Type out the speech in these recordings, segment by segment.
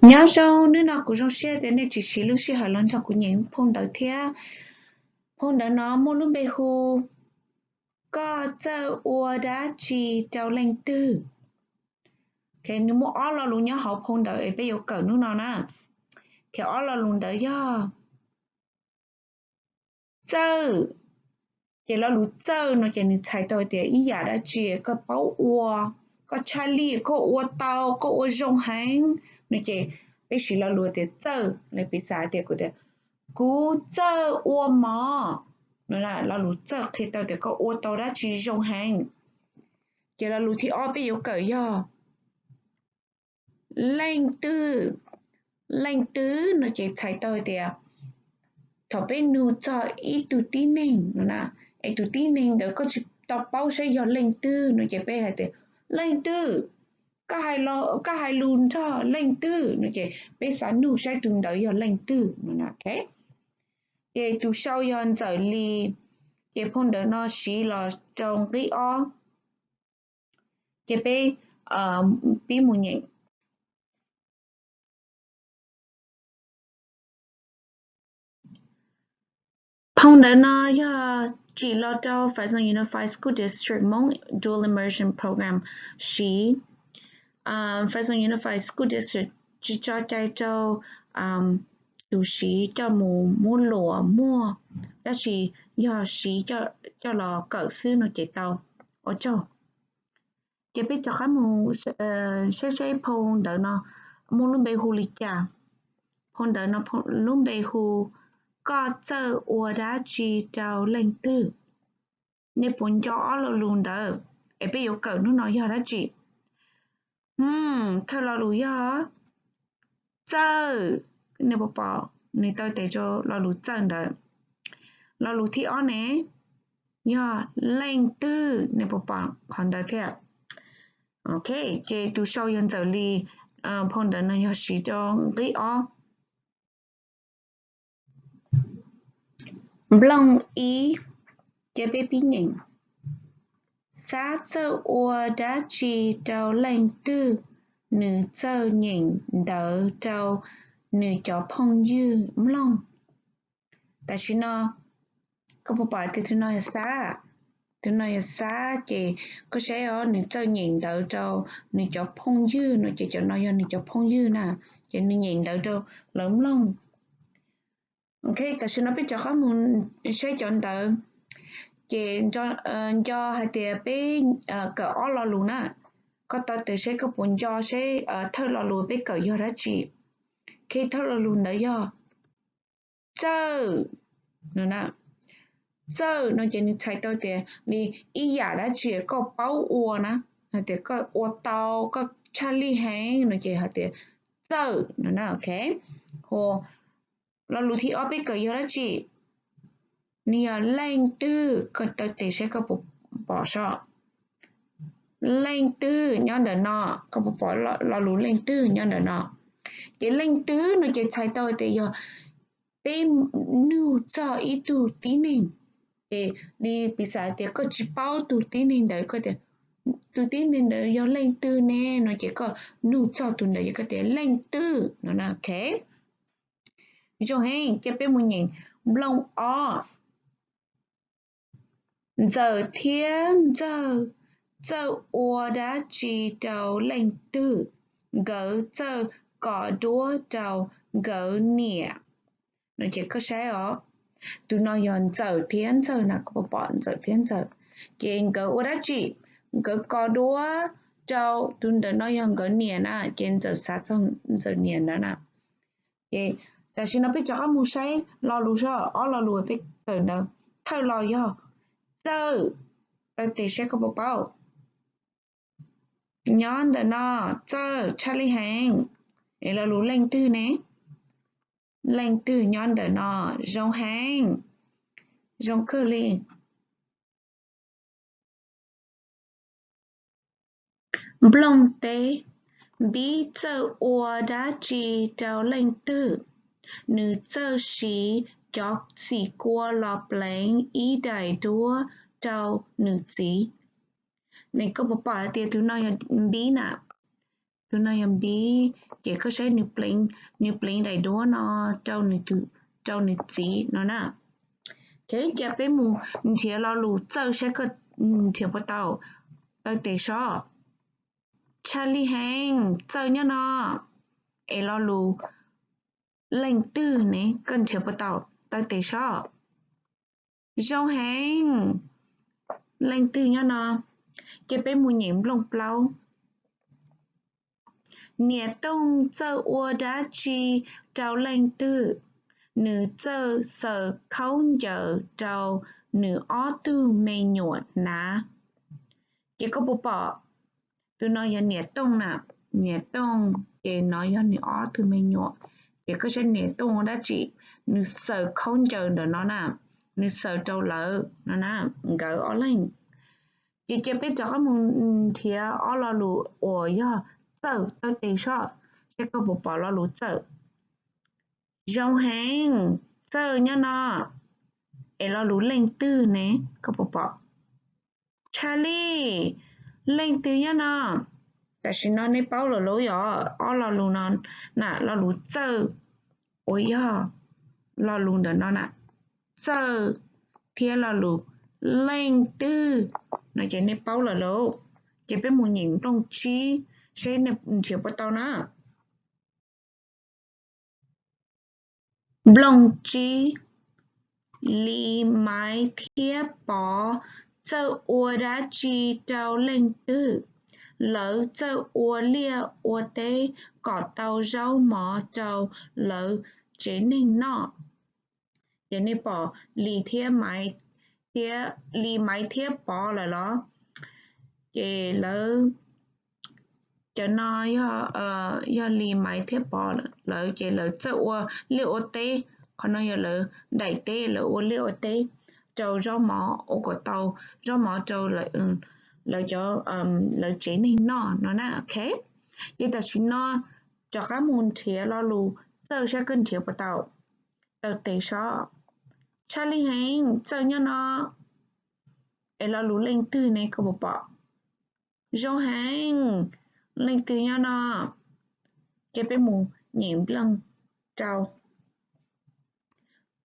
Nyob zoo, hnub no kuv zoo siab tias nej tseem siv lub sij hawm los nrog kuv nyeem phau ntawv thiab. Phau ntawv no muaj lub npe hu Koj txawj ua dab tsi rau leej twg? Nws muaj ob lo lus nyob hauv phau ntawv es peb yuav kawm hnub no na. Ces ob lo lus ntawd yog txawj. Ces lo lus txawj no ces nws txhais tau tias ib yam dab tsi koj paub ua, koj tshaj lij, koj ua tau, koj ua zoo heev no ces peb siv lo lus tias txawj. Piv xam tias kuv tias kuv txawj ua mov, lo lus txawj qhia tau tias koj ua tau dab tsi zoo heev. Ces lo lus thib ob peb yuav kawm yog leej twg. Leej twg no ces txhais tau tias thaum peb nug txog ib tug tib neeg no na, es tus tib neeg ntawd koj tsis tau paub saib yog leej twg no ces peb hais tias leej twg, koj hais lus nrog leej twg no ces peb xav nug saib tus ntawd yog leej twg no. Ces tus sau yog Ntxawm Lis, ces phau ntawv no siv los rau nqi ob. Ces peb pib mus nyeem. Phau ntawv no yog tsim los rau Pheizong Unified School District Hmoob Dual Immersion Program siv. Pheizong Unified School District tsis tso cai rau tus siv coj mus muab luam muag, tab sis yog siv coj los kawm xwb no ces tau. Ua tsaug. Ces peb rov qab mus saib saib phau ntawv no muaj lub npe hu li cas. Phau ntawv no lub npe hu Koj txawj ua dab tsi rau leej twg? Nej puas nco ob lo lus ntawd? Es peb yuav kawm hnub no yog dab tsi? Thawj lo lus yog txawj. Nej puas pom nws tau tes rau lo lus txawj ntawd? Lo lus thib ob ne yog leej twg, nej puas pom qhov ntawd thiab? Ok, ces tus sau yog Ntxawm Lis, phau ntawv no yog siv rau nqi ob. Nplooj ib, ces peb pib nyeem. Xab txawj ua dab tsi rau leej twg? Nws txawj nyeem ntawv rau nws cov phooj ywg mloog. Tam sim no koj puas pom tias tus no yog Xab? Tus no yog Xab ces koj saib os, nws txawj nyeem ntawv rau nws cov phooj ywg no ces cov no yog nws cov phooj ywg na, ces nws nyeem ntawv rau lawv mloog. Ok, tam sim no peb rov qab mus saib cov ntawv, ces nco hais tias peb kawm ob lo lus na. Koj tau tes saib koj puas nco saib thawj lo lus peb kawm yog dab tsi. Ok, thawj lo lus ntawd yog txawj. Txawj no ces nws txhais tau tias li ib yam dab tsi koj paub ua na, hais tias koj ua tau, koj tshaj lij heev no ces hais tias txawj no na. Ok, ho lo lus thib ob peb kawm yog dab tsi? Nws yog leej twg, koj tau tes saib koj puas pom saib. Leej twg nyob ntawm no, koj puas pom lo lus leej twg nyob ntawm no? Ces leej twg no ces txhais tau tias yog peb nug txog ib tug tib neeg, ces li piv xam tias koj tsis paub tus tib neeg ntawd, koj tias tus tib neeg ntawd yog leej twg ne no ces koj nug txog tus ntawd ces koj tias leej twg no. Ok, zoo heev, ces peb mus nyeem nplooj ob. Ntxawm thiab Ntxawg txawj ua dab tsi rau leej twg? Nkawd txawj kos duab rau nkawd niam. No ces koj saib os, tus no yog Ntxawm thiab Ntxawg na, koj puas pom Ntxawm thiab Ntxawg? Ces nkawd ua dab tsi? Nkawd kos duab rau, tus ntawm no yog nkawd niam na, ces Ntxawm xav txog Ntxawm niam ntawd na. Ces tam sim no peb rov qab mus saib lo lus, ob lo lus peb kawm ntawd. Thawj los yog txawj, tau tes saib koj puas paub. Nyob ntawm no, txawj tshaj lij heev. Es lo lus leej twg ne? Leej twg nyob ntawm no, zoo heev, zoo kawg li. Nplooj peb, Npib txawj ua dab tsi rau leej twg? Nws txawj siv cov xim kua los pleev ib daim duab rau nws txiv. Koj puas pom hais tias tus no yog Npib na? Tus no yog npib, ces koj saib nws pleev, nws pleev daim duab no rau nws, rau nws txiv no na. Ces cia peb mus nrhiav lo lus txawj saib koj nrhiav puas tau. Taw tes sob. Tshaj lij heev, txawj nyob no. Es lo lus leej twg ne, koj nrhiav puas tau? Taw tes sob. Zoo heev, leej twg nyob no? Ces peb mus nyeem nplooj plaub. Niam Tooj txawj ua dab tsi rau leej twg? Nws txawj xaws khaub ncaws rau nws ob tug me nyuam hnav. Ces koj puas pom? Tus no yog niam Tooj na, niam Tooj, ces no yog nws ob tug me nyuam. Ces koj saib niam Tooj ua dab tsi? Nws xaws khaub ncaws ntawm no na, nws xaws rau lawv no na, nkawd ob leeg. Ces cia peb rov qab mus nrhiav ob lo lus uas yog txawj, taw tes sob, saib koj puas pom lo lus txawj. Zoo heev, txawj nyob no. Es lo lus leej twg ne, koj puas pom? Tshaj lij, leej twg nyob no? Tam sim no nej paub lawm lauj, yog ob lo lus no na, lo lus txawj uas yog lo lus ntawm no na, txawj thiab lo lus leej twg no ces nej paub lawm lauj. Ces peb mus nyeem nplooj tsib seb nej nrhiav puas tau na. Nplooj tsib. Lis, Maiv thiab Pov txawj ua dab tsi rau leej twg? Lawv txawj ua liaj ua teb kom tau zaub mov rau lawv tsev neeg noj. Ces nej pom Lis thiab Maiv, thiab Lis, Maiv thiab Pov lawm los? Ces lawv, cov no yog Lis, Maiv thiab Pov lawv, ces lawv txawj ua liaj ua teb. Qhov no yog lawv daim teb, lawv ua liaj ua teb rau zaub mov, ua kom tau zaub mov rau lawv cov, lawv tsev neeg noj no na. Ok, ces tam sim no rov qab mus nrhiav lo lus txawj saib koj nrhiav puas tau. Taw tes sob. Tshaj lij heev, txawj nyob no. Es lo lus leej twg ne, koj puas pom? Zoo heev, leej twg nyob no? Ces peb mus nyeem nplooj rau.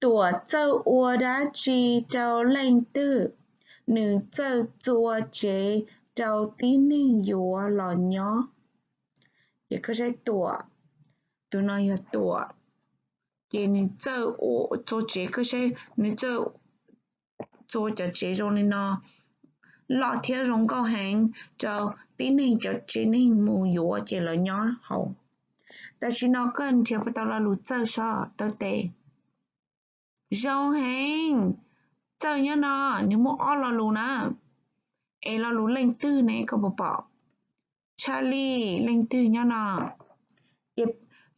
Tuam txawj ua dab tsi rau leej twg? Nws txawj txua tsev rau tib neeg yuav los nyob. Ces koj saib Tuam, tus no yog Tuam, ces nws txawj ua txua tsev, koj saib nws txawj txua cov tsev zoo li no, loj thiab zoo nkauj heev rau tib neeg cov tsev neeg mus yuav ces lawv nyob hauv. Tam sim no koj nrhiav puas tau lo lus txawj sob, taw tes. Zoo heev, txawj nyob no, nws muaj ob lo lus na. Es lo lus leej twg ne, koj puas pom? Tshaj lij, leej twg nyob no? Ces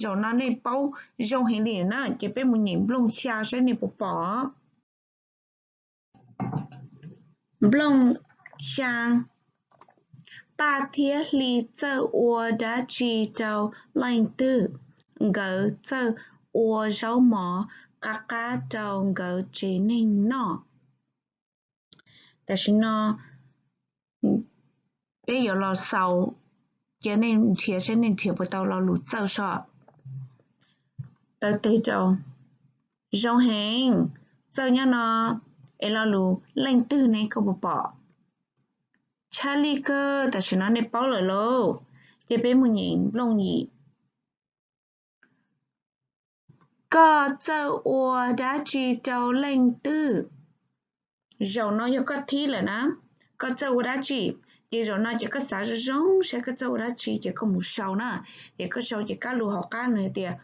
zaum no nej paub zoo heev li na, ces peb mus nyeem nplooj xya saib nej puas pom. Nplooj xya. Paj thiab Hli txawj ua dab tsi rau leej twg? Nkawd txawj ua zaub mov qab qab rau nkawd tsev neeg noj. Tam sim no peb yuav los xaus, cia nej nrhiav saib nej nrhiav puas tau lo lus txawj sob. Taw tes rau. Zoo heev, txawj nyob no. Es lo lus leej twg ne, koj puas pom? Tshaj lij kawg, tam sim no nej paub lawm lauj. Ces peb mus nyeem nplooj yim. Koj txawj ua dab tsi rau leej twg? Zaum no yog koj thib lawm na. Koj txawj ua dab tsi? Ces zaum no ces koj xav zoo zoo saib koj txawj ua dab tsi ces koj mus sau na. Ces koj sau ces kab lus hauv qab nws hais tias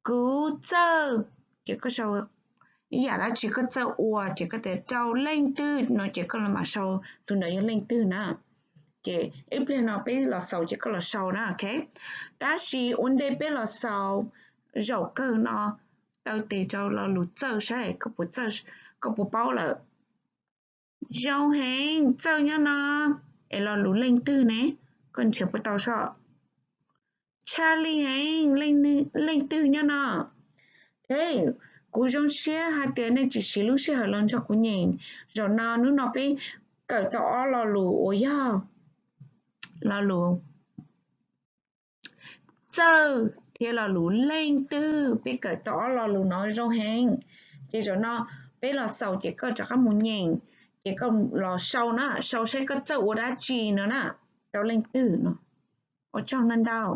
kuv txawj, ces koj sau ib yam dab tsi koj txawj ua ces koj tias rau leej twg no ces koj mam sau tus ntawd yog leej twg na. Ces ib pliag no peb los xaus ces koj los sau na, ok. Tab sis ua ntej peb los xaus, zaum kawg no taw tes rau lo lus txawj saib koj puas paub lawm. Zoo heev, txawj nyob no. Es lo lus leej twg ne? Koj nrhiav puas tau sob? Tshaj lij heev, leej twg nyob no? Kuv zoo siab hais tias nej tseem siv lub sij hawm los nrog kuv nyeem. Zaum no hnub no peb kawm tau ob lo lus uas yog lo lus txawj thiab lo lus leej twg. Peb kawm tau ob lo lus no zoo heev. Ces zaum no peb los xaus ces koj rov qab mus nyeem, ces koj los sau na, sau saib koj txawj ua dab tsi no na, rau leej twg no. Ua tsaug ntau ntau.